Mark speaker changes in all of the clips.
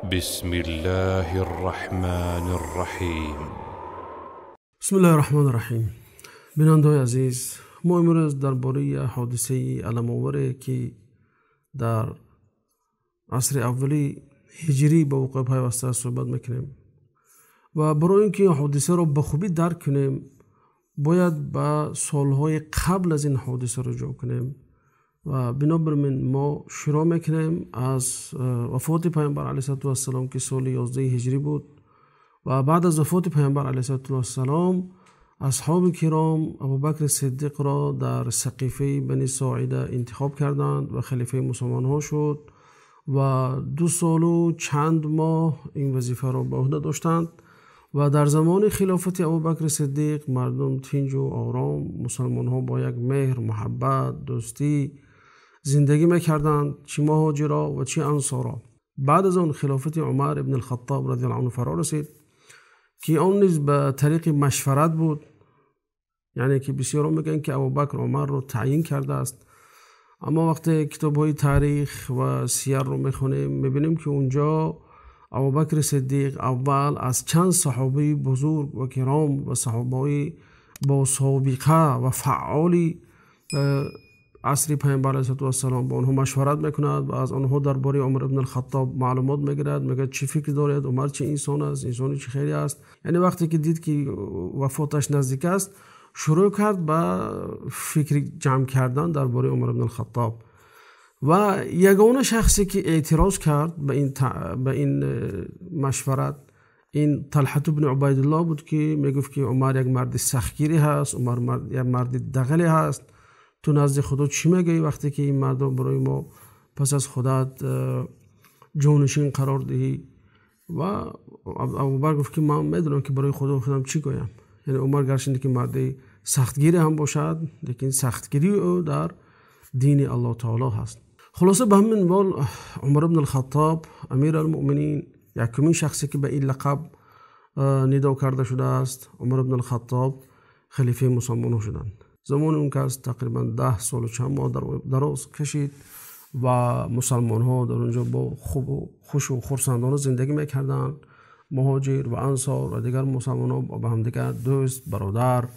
Speaker 1: بسم الله الرحمن الرحیم.
Speaker 2: بسم الله الرحمن الرحیم. بیننده‌های عزیز، ما امروز درباره حادثه الم‌آوری که در عصر اولی هجری به وقوع پیوسته صحبت میکنیم و برای اینکه حادثه را به خوبی درک کنیم باید به سالهای قبل از این حادثه رجوع کنیم و بنابراین ما شروع میکنیم از وفات پیامبر علیه السلام که سال 11 هجری بود و بعد از وفات پیامبر علیه السلام اصحاب کرام ابوبکر صدیق را در سقیفه بنی ساعده انتخاب کردند و خلیفه مسلمان ها شد و 2 سال و چند ماه این وظیفه را به عهده داشتند و در زمان خلافت ابوبکر صدیق مردم تنج و آرام، مسلمان ها با یک مهر، محبت، دوستی زندگی میکردند، چی مهاجرا و چی انصارا. بعد از آن خلافت عمر ابن الخطاب رضی الله عنه فرا رسید که آن نیز به طریق مشورت بود، یعنی که بسیارا میگن که ابوبکر عمر رو تعیین کرده است، اما وقتی کتاب های تاریخ و سیر رو میخونیم میبینیم که اونجا ابوبکر صدیق اول از چند صحابه بزرگ و کرام و صحابه با سابقه و فعالی عصر پیامبر علیه السلام با آنها مشورت میکند و از آنها درباره عمر ابن الخطاب معلومات میگیرد، میگه چی فکر دارید، عمر چه انسان است، انسانی چه خیری است. یعنی وقتی که دید که وفاتش نزدیک است شروع کرد به فکر جمع کردن درباره عمر ابن الخطاب و یگانه شخصی که اعتراض کرد به این مشورت این طلحه بن عبیدالله بود که میگفت که عمر یک مرد سختگیری هست، عمر یک مرد دغلی هست، تو نزد خدا چی میگویی وقتی که این مردم برای ما پس از خودت جانشین قرار دهی؟ و ابوبکر گفت که من میدونم که برای خدا خودم چی گویم. یعنی عمر گرچه که مرد سختگیری هم باشد لیکن سختگیری او در دین الله تعالی هست. خلاصه به همین منوال عمر بن الخطاب امیر المؤمنین، یکمین شخصی که به این لقب ندا کرده شده است، عمر بن الخطاب خلیفه مسلمان شدند. زمان اون کس تقریبا 10 سال و چند ماه دراز کشید و مسلمان ها در اونجا با خوب و خوش و خرسندانه زندگی میکردند. مهاجر و انصار و دیگر مسلمان ها با هم دیگر دوست، برادر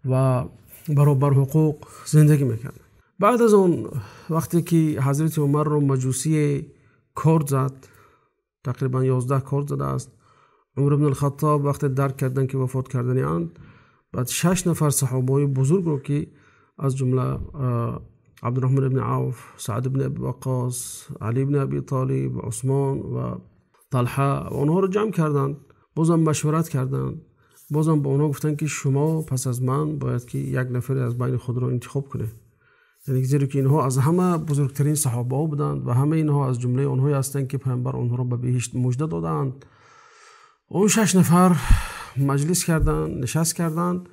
Speaker 2: و برابر حقوق زندگی میکردند. بعد از اون وقتی که حضرت عمر رو مجوسی کارد زد، تقریبا 11 کارد زده است، عمر بن الخطاب وقتی درک کردن که وفات کردنی اند، بعد 6 نفر صحابه بزرگ رو که از جمله عبدالرحمن بن عوف، سعد بن ابی وقاص، علی بن ابی طالب، عثمان و طلحه، آنها رو جمع کردند، بازم مشورت کردند، بازم به آنها گفتند که شما پس از من باید که یک نفر از بین خود رو انتخاب کنید. یعنی زیرا که اینها از همه بزرگترین صحابه ها بودند و همه اینها از جمله آنهایی هستند که پیامبر آنها را به بهشت مژده دادند. اون 6 نفر مجلس کردند، نشست کردند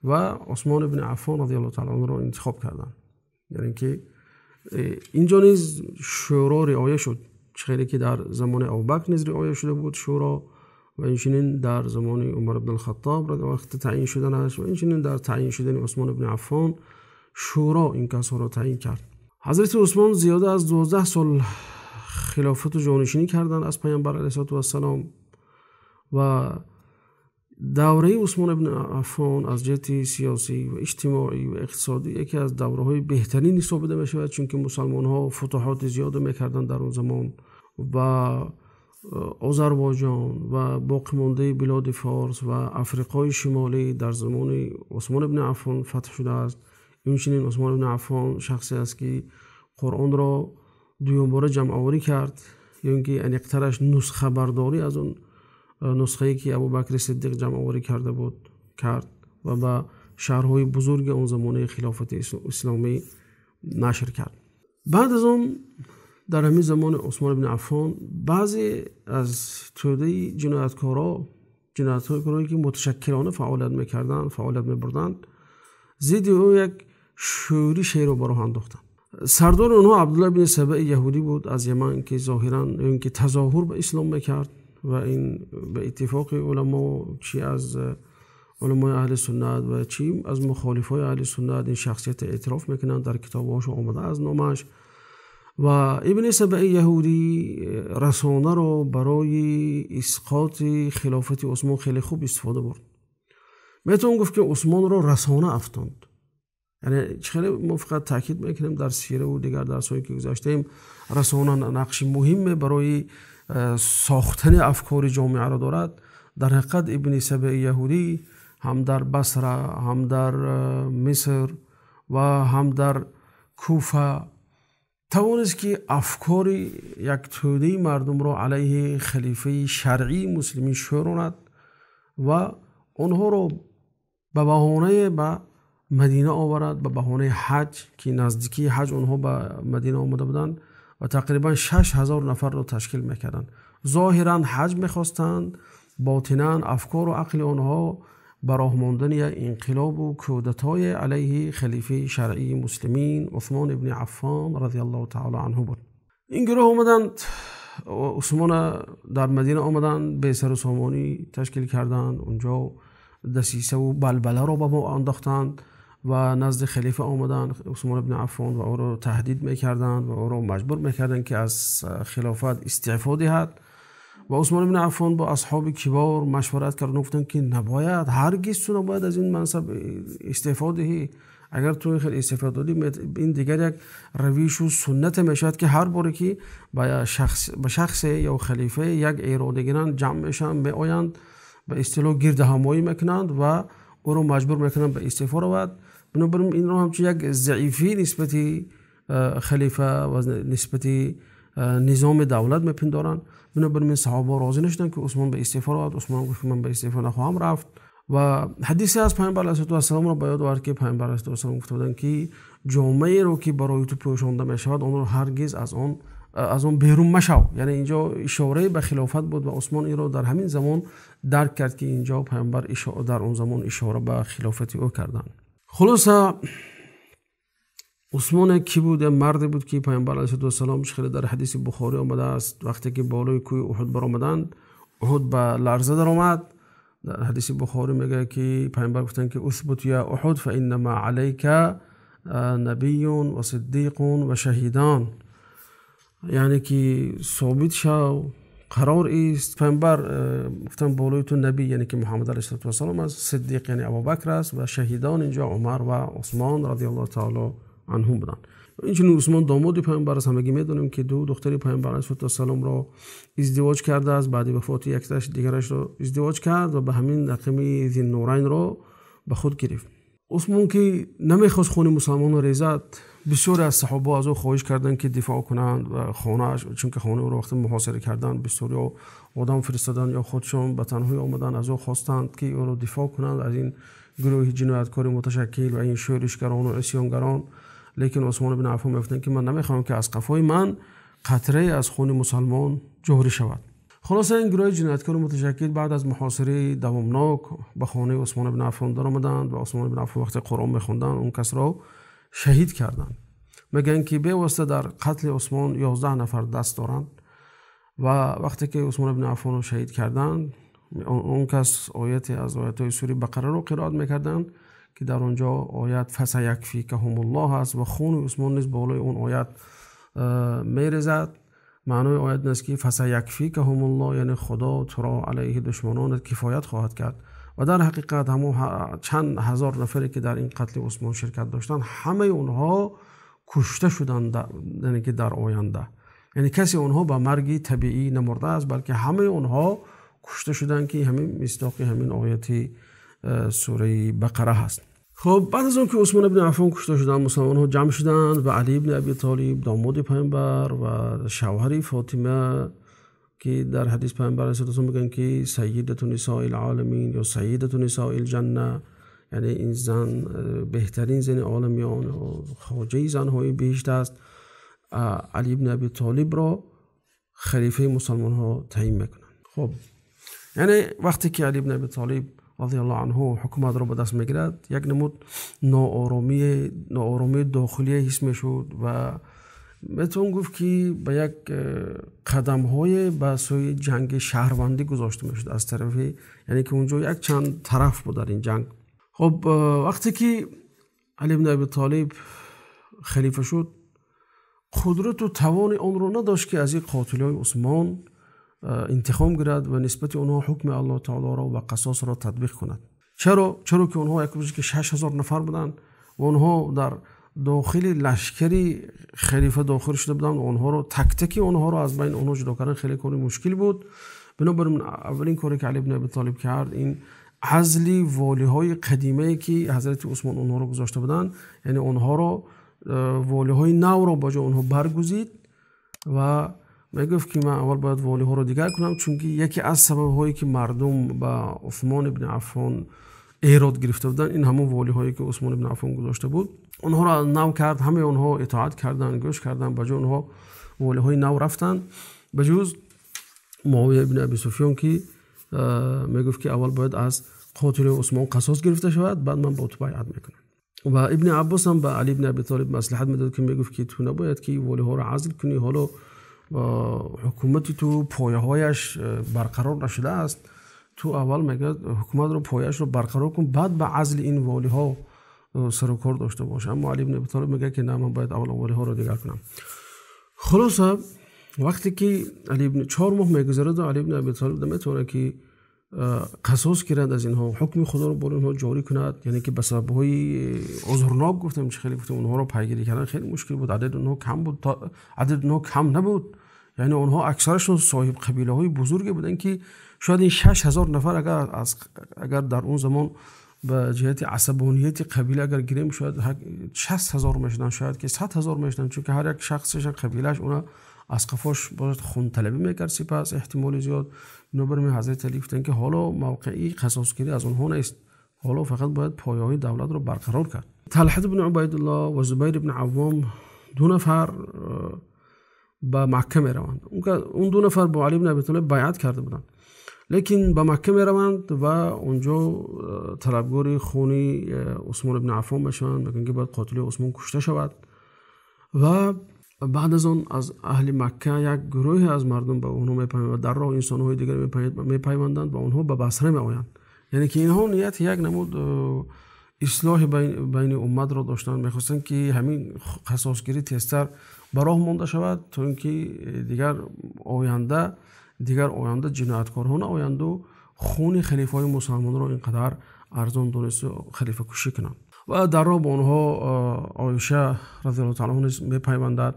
Speaker 2: و عثمان بن عفان رضی الله تعالی عنه را انتخاب کردند. یعنی که اینجا نیز شورا رعایت شد، خیلی که در زمان ابوبکر نیز رعایت شده بود شورا، و اینچنین در زمان عمر بن الخطاب وقت تعیین شدنش و اینچنین در تعیین شدن عثمان بن عفان شورا این کسا را تعیین کرد. حضرت عثمان زیاده از 12 سال خلافت و جانشینی کردند از پیامبر علیه السلام و دوره عثمان بن عفان از جهت سیاسی و اجتماعی و اقتصادی یکی از دوره‌های بهترین حساب می‌شود، چون که مسلمان‌ها فتوحات زیاد می‌کردند در اون زمان و آذربایجان و باقی مانده بلاد فارس و افریقای شمالی در زمان عثمان بن عفان فتح شده است. همچنین عثمان بن عفان شخصی است که قرآن را دوم بار جمع آوری کرد، یا اینکه انقترش نسخه برداری از اون نسخه‌ای که ابوبکر صدیق جمع آوری کرده بود کرد و به شهرهای بزرگ اون زمانه خلافت اسلامی نشر کرد. بعد از اون در همین زمان عثمان بن عفان بعضی از توده جنایتکارایی که متشکلانه فعالیت میکردند، فعالیت میبردند، ضد او یک شورش رو براه انداختند. سردار اونها عبدالله بن سبع یهودی بود از یمن که ظاهراً اینکه تظاهر به اسلام میکرد و این به اتفاق علما، چی از علمای اهل سنت و چی از مخالفای اهل سنت، این شخصیت اعتراف میکنند، در کتاب‌هاش آمده از نامش. و ابن سبع یهودی رسانه رو برای اسقاط خلافت عثمان خیلی خوب استفاده برد. میتونم گفت که عثمان رو رسانه افتاند. یعنی خیلی ما فقط تاکید میکنیم در سیره و دیگر درس‌هایی که گذاشتیم، رسانه نقش مهم برای ساختن افکار جامعه را دارد. در حقیقت ابن سبع یهودی هم در بصره، هم در مصر و هم در کوفه توانست که افکار یک توده مردم را علیه خلیفه شرعی مسلمین شوراند و آنها را به بهانه به مدینه آورد، به بهانه حج که نزدیکی حج آنها به مدینه آمده بودند و تقریبا 6000 نفر را تشکیل میکردند. ظاهرا حج میخواستند، باطنا افکار و عقل آنها براه ماندن یک انقلاب و کودتای علیه خلیفه شرعی مسلمین عثمان ابن عفان رضی الله تعالی عنه بود. این گروه آمدند، عثمان در مدینه آمدند، به سر و سامانی تشکیل کردند، اونجا دسیسه و بلبله را به ما انداختند و نزد خلیفه آمدند عثمان ابن عفان و او را تهدید میکردند و او را مجبور میکردند که از خلافت استعفا دهد. و عثمان ابن عفان با اصحاب کبار مشورت کردند، گفتند که نباید، هرگز تو نباید از این منصب استعفا دهی. اگر تو خیلی استعفا دادی این دیگر یک رویش و سنت میشود که هر باری که با شخص یا خلیفه یک ایراد گیرند جمع میشن، میآیند، به اصطلاح گرد همایی میکنند و او رو مجبور میکنند به استعفا رود. بنابراین این رو همچون یک ضعیفی نسبت خلیفه و نسبت نظام دولت میپندارند. بنابراین صحابه راضی نشدند که عثمان به استعفا رود. عثمان گفت من به استعفا نخواهم رفت. و حدیثی از پیامبر علیه السلام را به یاد آورد که پیامبر علیه السلام گفته بودند که جامعه رو که برای تو پوشانده میشود آن رو هرگز از آن بیرون مشو. یعنی اینجا اشاره به خلافت بود و عثمان این را در همین زمان درک کرد که اینجا پیامبر در اون زمان اشاره به خلافت او کردند. خلاصه عثمان کی بود؟ مرد بود که پیامبر علیه السلام خیلی در حدیث بخاری آمده است، وقتی که بالای کوه احد برآمدند، احد به لرزه در آمد. در حدیث بخاری میگه که پیامبر گفتند که اثبت یا احد فانما علیک نبی و صدیق و شهیدان، یعنی که ثابت شو، قرار است. پیامبر گفتن بالای تو نبی یعنی که محمد علیه السلام است، صدیق یعنی ابوبکر است و شهیدان اینجا عمر و عثمان رضی الله تعالی عنهم بودند. اینچنین عثمان داماد پیامبر است، همگی میدونیم که دو دختر پیامبر علیه السلام را ازدواج کرده است، بعد وفات یکیش دیگرش را ازدواج کرد و به همین رقم ذی النورین را به خود گرفت. عثمان که نمیخواست خون مسلمان را ریزد، بسیاری از صحابه از او خواهش کردند که دفاع کنند و خانه‌اش، چون که خانه او را وقتی محاصره کردند بسیاری آدم فرستادند یا خودشون به تنهایی آمدند از او خواستند که او را دفاع کنند از این گروه جنایتکار متشکل و این شورشگران و عصیانگران. لیکن عثمان بن عفان میگفتند که من نمیخوام که از قفای من قطره از خون مسلمان جاری شود. خلاصه این گروه جنایتکار متشکل بعد از محاصره دوامناک به خانه عثمان بن عفان در آمدند و عثمان بن عفان وقتی قرآن میخوندند اون کس را شهید کردند. میگن که به واسطه در قتل عثمان 11 نفر دست دارند و وقتی که عثمان بن عفان را شهید کردند اون کس آیت از آیات سوره بقره را قرائت میکردند که در آنجا آیت فسیکفیکهم الله است و خون عثمان نیز بالای اون آیت میرزد. معنای آیت است که فسیکفیکهم الله، یعنی خدا تو را علیه دشمنانت کفایت خواهد کرد. و در حقیقت همون چند هزار نفری که در این قتل عثمان شرکت داشتند همه اونها کشته شدند، یعنی که در آینده، یعنی کسی اونها به مرگ طبیعی نمرده است، بلکه همه اونها کشته شدند که همین مصداق همین آیت سوره بقره هست. خب بعد از اون که عثمان بن عفان کشته شدند، مسلمان ها جمع شدند و علی بن ابی طالب داماد پیامبر و شوهر فاطمه که در حدیث پیامبر علیه السلام میگن که سیدت نساء العالمین یا سیدت نساء الجنه، یعنی این زن بهترین زن عالمیان و خواجه زنهای بهشت است، علی بن ابی طالب را خلیفه مسلمان ها تعیین میکنند. خب یعنی وقتی که علی بن ابی طالب رضی الله عنه حکومت را به دست میگیرد، یک نمود ناآرامی داخلی حس میشد و میتون گفت که به یک قدم های به سوی جنگ شهروندی گذاشته میشد از طرف، یعنی که اونجا یک چند طرف بود در این جنگ. خب وقتی که علی بن ابی طالب خلیفه شد، қудрат ва тавони онро надошт, ки аз ин қотилҳои Усмон интиқом гирад ва нисбати онҳо ҳукми Аллоҳ таолоро ва қасосро татбиқ кунад. Чаро? Чаро ки онҳо як ки 6000 нафар буданд ва онҳо дар дохили лашкари халифа дохил шуда буданд. Онҳоро тактаки онҳоро аз байни онҳо ҷудо кардан хеле кори мушкил буд. Бинобар ин аввалин коре ки Али ибн Абӣ Толиб кард, ин азли волиҳои қадимае ки ҳазрати Усмон онҳоро гузошта буданд, яъне онҳоро волиҳои навро ба ҷои онҳо баргузид ва мегуфт ки ман аввал бояд волиҳоро дигар кунам, чунки яке аз сабабҳое ки мардум ба Усмон ибн Аффон эрод гирифта буданд, ин ҳамон волиҳое ки Усмон ибн Аффон гузошта буд. Онҳоро нав кард, ҳамаи онҳо итоат карданд, гӯш карданд, ба ҷои онҳо волиҳои нав рафтанд, ба ҷуз Муовия ибн Абӣ Суфён ки мегуфт ки аввал бояд аз қотили Усмон қасос гирифта шавад, баъд ман бо ту байъат мекунам. Ва Ибни Аббос ҳам ба Али ибн Абӣ Толиб маслиҳат медод, ки мегуфт ки ту набояд ки волиҳоро азл кунӣ, ҳоло ҳукумати ту пояҳояш барқарор нашудааст. Ту аввал мегӯяд ҳукуматро пояашро барқарор кун, баъд ба азли ин волиҳо сару кор дошта бош. Аммо Али ибн Абӣ Толиб мегӯяд ки на, ман бояд аввал волиҳоро дигар кунам. Хулоса вақте ки Али ибн 4 моҳ мегузарад, Али ибн Абӣ Толиб наметавонад ки қасос гирад аз инҳо, ҳукми худоро бар онҳо ҷорӣ кунад, яъне ки ба сабабҳои узрнок гуфтем, чӣ хеле гуфтем, онҳоро пайгирӣ кардан хеле мушкил буд. Адади онҳо кам буд, адади онҳо кам набуд, яъне онҳо аксарашон соҳиби қабилаҳои бузурге буданд ки шояд ин 6000 нафар агар дар он замон ба ҷиҳати асабонияти қабила агар гирем, шояд 60000 мешуданд, шояд ки 100000 мешуданд, чунки ҳар як шахсашон қабилааш она аз қафош бояд хунталабӣ мекард, сипас эҳтимоли зиёд. Бинобар ин ҳазрати Алӣ гуфтанд ки ҳоло мавқеи қасосгирӣ аз онҳо нест, ҳоло фақат бояд пояҳои давлатро барқарор кард. Талҳа ибн Убайдуллоҳ ва Зубайр ибн Аввом 2 нафар ба Макка мераванд. Он 2 нафар бо Алӣ ибн Абӣ Толиб байъат карда буданд, лекин ба Макка мераванд ва онҷо талабгори хуни Усмон ибн Аффон мешаванд, мегӯянд ки бояд қотили Усмон кушта шавад. Ва баъд аз он аз аҳли Макка як гурӯҳе аз мардум ба онҳо мепайванданд, дар роҳ инсонҳои дигар мепайванданд ва онҳо ба Басра меоянд. Яъне ки инҳо ният як намуд ислоҳи байни умматро доштанд, мехостанд ки ҳамин қасосгирӣ тезтар ба роҳ монда шавад, то ин ки дигар оянда ҷинояткорҳо наоянду хуни халифаҳои мусалмонро ин қадар арзон донисту халифакушӣ кунанд. Ва дар роҳ ба онҳо Оиша разияллоҳу таъала анҳо низ мепайвандад.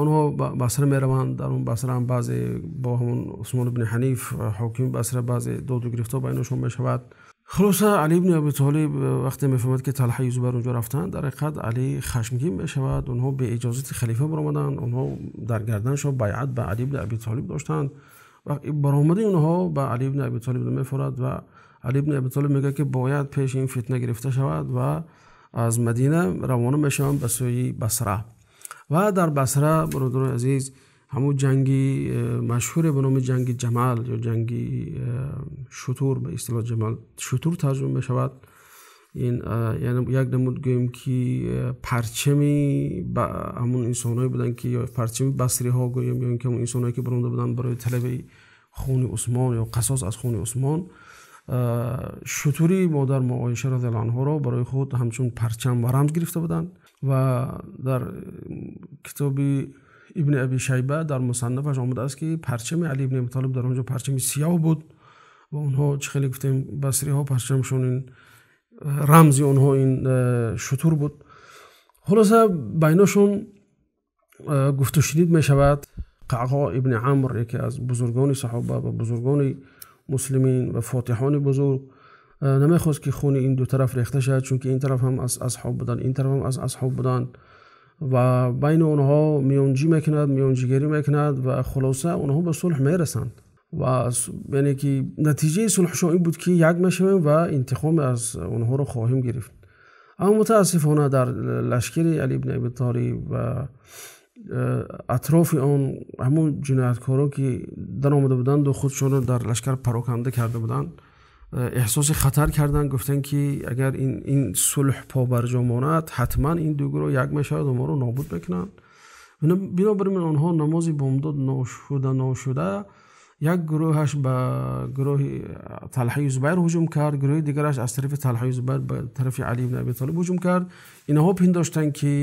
Speaker 2: Онҳо ба Басра мераванд. Дар он Басра ҳам баъзе бо ҳамон Усмон ибни Ҳаниф ҳокими Басра баъзе доду гирифтҳо байнашон мешавад. Хулоса Али ибни Абӣ Толиб вақте мефаҳмад ки Талҳа ва Зубайр онҷо рафтанд, дар ҳақиқат Али хашмгин мешавад. Онҳо бе иҷозати халифа баромаданд, онҳо дар гарданашон байъат ба Али ибни Абӣ Толиб доштанд. Баромади онҳо ба Али ибни Абӣ Толиб намефорад ва Али ибни Абӣ Толиб мегӯяд ки бояд пеши ин фитна гирифта шавад ва аз Мадина равона мешаванд ба сӯи Басра. Ва дар Басра, бародарони азиз, ҳамун ҷанги машҳуре ба номи ҷанги Ҷамал ё ҷанги шутур, ба истилоҳ Ҷамал шутур тарҷума мешавад. Ин як намуд гӯем ки парчами ҳамун инсонҳое буданд ки ё парчами басриҳо гӯем, ё инки ҳамун инсонҳое ки баромада буданд барои талаби хуни Усмон ё қасос аз хуни Усмон, шутури модар мо Оиша разияллоҳу анҳоро барои худ ҳамчун парчам ва рамз гирифта буданд. Ва дар китоби Ибни Абӣ Шайба дар мусаннафаш омадааст ки парчами Али ибни Абӣ Толиб дар онҷо парчами сиёҳ буд ва онҳо чӣ хеле гуфтем басриҳо парчамшон ин рамзи онҳо ин шутур буд. Хулоса байнашон гуфту шунид мешавад. Қаъқоъ ибни Амр, яке аз бузургони саҳоба ва бузургони муслимин ва фотиҳони бузург, намехост ки хуни ин ду тараф рехта шавад, чунки ин тараф ҳам аз асҳоб буданд, ин тараф ҳам аз асҳоб буданд ва байни онҳо миёнҷӣ мекунад, миёнҷигарӣ мекунад ва хулоса онҳо ба сулҳ мерасанд. Ва яъне ки натиҷаи сулҳшон ин буд ки як мешавем ва интиқоме аз онҳоро хоҳем гирифт. Аммо мутаассифона дар лашкари Али ибни Абӣ Толиб ва атрофи он ҳамон ҷинояткоро ки даромада буданд ва худшонро дар лашкар пароканда карда буданд, эҳсоси хатар карданд. Гуфтанд ки агар ин сулҳ побарҷо монад, ҳатман ин ду гурӯҳ як мешавад ва моро нобуд мекунанд. Бинобар ин онҳо намози бомдод ношуда як гурӯҳаш ба гурӯҳи Талҳаи Зубайр ҳуҷум кард, гурӯҳи дигараш аз тарафи Талҳаи Зубайр ба тарафи Али ибни Абӣ Толиб ҳуҷум кард. Инҳо пиндоштанд ки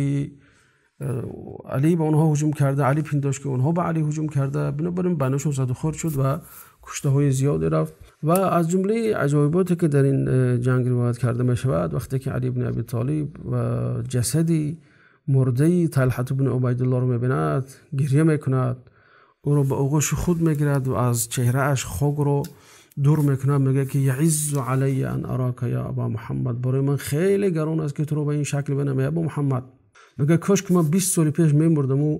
Speaker 2: Алӣ ба онҳо ҳуҷум карда, Алӣ пиндошт ки онҳо ба Алӣ ҳуҷум карда. Бинобар ин байнашон зад ва хӯрд шуд ва куштаҳои зиёде рафт. Ва аз ҷумлаи аҷоиботе ки дар ин ҷанг ривоят карда мешавад, вақте ки Алӣ ибни Абӣ Толиб ва ҷасади мурдаи Талҳа ибни Убайдуллоҳро мебинад, гиря мекунад, ӯро ба оғӯши худ мегирад ва аз чеҳрааш хокро дур мекунад. Мегӯяд ки яъиззу алайя ан арока ё Або Муҳаммад, барои ман хеле гарон аст ки туро ба ин шакл бинам эй Або Муҳаммад. Мегӯяд кош ки ман 20 сол пеш мемурдам ва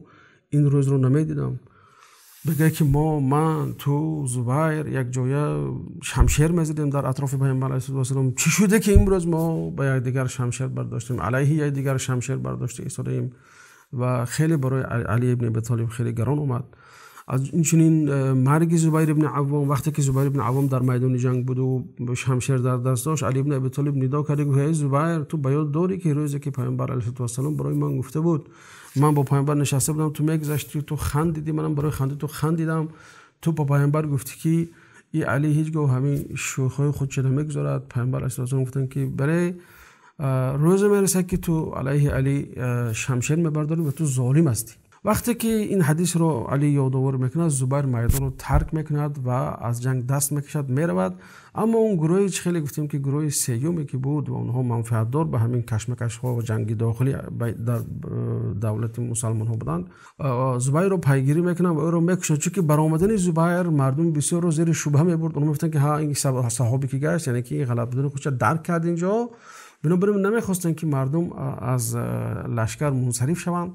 Speaker 2: ин рӯзро намедидам. Мегӯяд ки мо, ман, ту, Зубайр як ҷоя шамшер мезадем дар атрофи Паёмбар алайҳиссалоту вассалом. Чӣ шуда ки имрӯз мо ба якдигар шамшер бардоштем, алайҳи якдигар шамшер бардошта истодаем? Ва хеле барои Алӣ ибни Абӣ Толиб хеле гарон омад. Аз инчунин марги Зубайр ибни Аввом, вақте ки Зубайр ибни Аввом дар майдони ҷанг буд ва шамшер дар даст дошт, Алӣ ибни Абӣ Толиб нидо кард, гуфт: эй Зубайр, ту ба ёд дорӣ ки рӯзе ки Паёмбар алайҳиссалоту вассалом барои ман гуфта буд, ман бо Паёмбар нишаста будам, ту мегузаштӣ, ту хандидӣ, манам барои ханди ту хандидам. Ту ба Паёмбар гуфтӣ ки эй Алӣ ҳеҷгоҳ ҳамин шӯхиҳои худро намегузорад. Паёмбар алайҳиссалоту вассалом гуфтанд ки бале, рӯзе мерасад ки ту алайҳи Алӣ шамшер мебардорӣ ва ту золим ҳастӣ. Вақте ки ин ҳадисро Алӣ ёдовар мекунад, Зубайр майдонро тарк мекунад ва аз ҷанг даст мекашад, меравад. Аммо он гурӯҳе ки хеле гуфтем ки гурӯҳи сеюме ки буд ва онҳо манфиатдор ба ҳамин кашмакашҳо ва ҷанги дохилӣ дар давлати мусалмонҳо буданд, Зубайрро пайгирӣ мекунанд ва ӯро мекушанд. Чунки баромадани Зубайр мардум бисёрро зери шубҳа мебурд. Онҳо мегуфтанд ки ҳа, ин саҳобе ки гашт, яъне ки ин ғалат будани худро дарк кард инҷо. Бинобар ин намехостанд ки мардум аз лашкар мунсариф шаванд.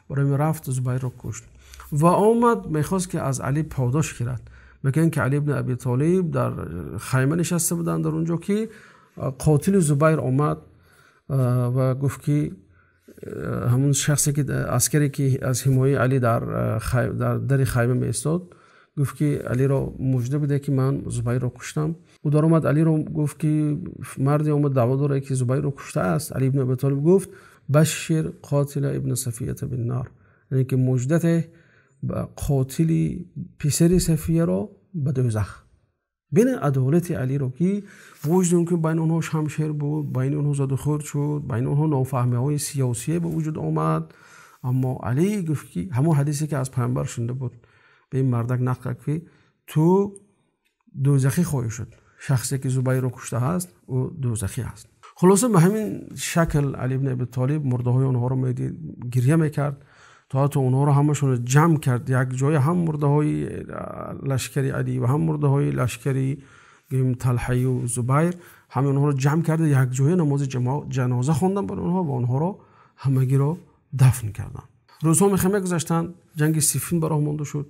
Speaker 2: Барои ин рафт Зубайрро кушт ва омад мехост ки аз Алӣ подош гирад. Мегӯянд ки Алӣ ибни Абӣ Толиб дар хайма нишаста буданд дар онҷо ки қотили Зубайр омад ва гуфт ки ҳамон шахсе ки аскаре ки аз ҳимояи Алӣ дар дари хайма меистод, гуфт ки Алиро мужда биде ки ман Зубайрро куштам. Ӯ даромад, Алиро гуфт ки марде омад даъво дорад ки Зубайрро куштааст. Алӣ ибни Абӣ Толиб гуфт: башир қотила ибни Сафията биннар, яъне ки муждате ба қотили писари Сафияро ба дӯзах. Бинед адолати Алиро ки вуҷуд ки байни онҳо шамшер буд, байни онҳо заду хӯрд шуд, байни онҳо нофаҳмиҳои сиёсие ба вуҷуд омад. Аммо Алӣ гуфт ки ҳамон ҳадисе ки аз Паёмбар шунида буд ба ин мардак нақл кард ки ту дӯзахӣ хоҳӣ шуд, шахсе ки Зубайрро куштааст ӯ дӯзахӣ аст. Хулоса ба ҳамин шакл Алӣ ибни Абӣ Толиб мурдаҳои онҳоро медид, гиря мекард то ҳатто онҳоро ҳамашонро ҷамъ кард як ҷоя, ҳам мурдаҳои лашкари Алӣ ва ҳам мурдаҳои лашкари Талҳаю Зубайр, ҳамаи онҳоро ҷамъ карда як ҷоя намози ҷаноза хонданд барои онҳо ва онҳоро ҳамагиро дафн карданд. Рӯзҳо мехоҳем гузаштанд, ҷанги Сиффин ба роҳ монда шуд.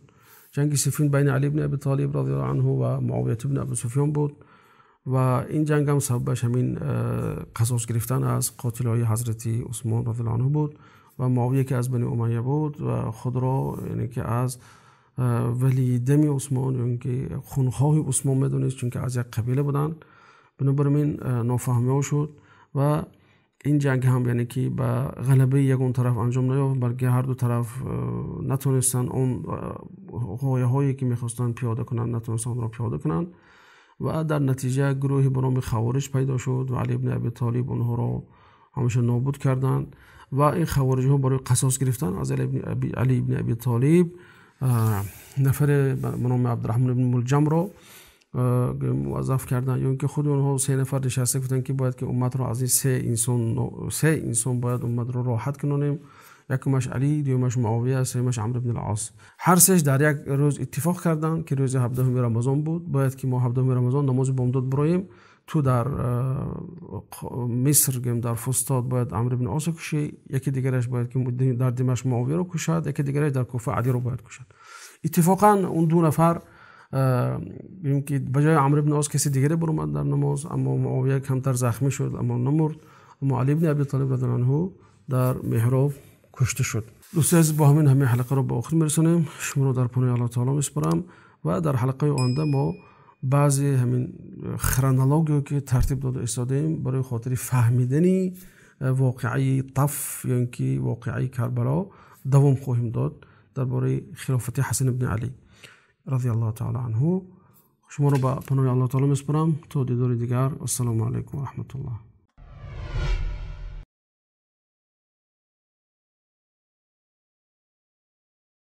Speaker 2: Ҷанги Сиффин байни Алӣ ибни Абӣ Толиб радиаллоҳу анҳу ва Муовия ибни Абӣ Суфён буд ва ин ҷанг ҳам сабабаш ҳамин қасос гирифтан аз қотилҳои ҳазрати Усмон радиаллоҳу анҳу буд ва Муовия ки аз Бани Умайя буд ва худро яъне ки аз валии дами Усмон ё инки хунхоҳи Усмон медонист, чунки аз як қабила буданд. Бинобар ин нофаҳмиҳо шуд ва ин ҷанг ҳам яъне ки ба ғалабаи ягон тараф анҷом наёфт, балки ҳар ду тараф натонистанд он ғояҳое ки мехостанд пиёда кунанд, натонистанд онро пиёда кунанд ва дар натиҷа гурӯҳе ба номи хавориҷ пайдо шуд ва Алӣ ибни Абӣ Толиб онҳоро ҳамеша нобуд карданд ва ин хавориҷҳо барои қасос гирифтан аз Алӣ ибни Абӣ Толиб нафаре ба номи Абдурраҳмон ибни Мулҷамро муваззаф карданд, ё инки худи онҳо се нафар нишаста гуфтанд ки бояд ки умматро аз ин се инсон бояд умматро роҳат кунонем. Якумаш Алӣ, дуюмаш Муовия, сеюмаш Амр ибн ал-Ос. Ҳар сеаш дар як рӯз иттифоқ карданд ки рӯзи 17 Рамазон буд, бояд ки мо 17 Рамазон намози бомдод бироем. Ту дар Миср, дар Фустод бояд Амр ибн Осро кушӣ, яке дигараш бояд ки дар Димашқ Муовияро кушад, яке дигараш дар Куфа Алиро бояд кушад. Иттифоқан он ду нафар ки ба ҷои Амр ибн Ос каси дигаре баромад дар намоз, аммо Муовия камтар захмӣ шуд, аммо намурд. Аммо Алӣ ибни Абӣ Толиб радиаллоҳу анҳу дар меҳроб кушта шуд. Дӯстони азиз, бо ҳамин ҳамаи ҳалқаро ба охир мерасонем. Шуморо дар паноҳи Аллоҳ таоло месупорам ва дар ҳалқаи оянда мо баъзе ҳамин хронология ки тартиб дода истодаем барои хотири фаҳмидани воқеаи Таф ё инки воқеаи Карбало давом хоҳем дод дар бораи хилофати Ҳасан ибни Алӣ радиаллоҳу таоло анҳу. Шуморо ба паноҳи Аллоҳ таоло месупорам то дидори дигар. Ассалому алайкум ва раҳматуллоҳ.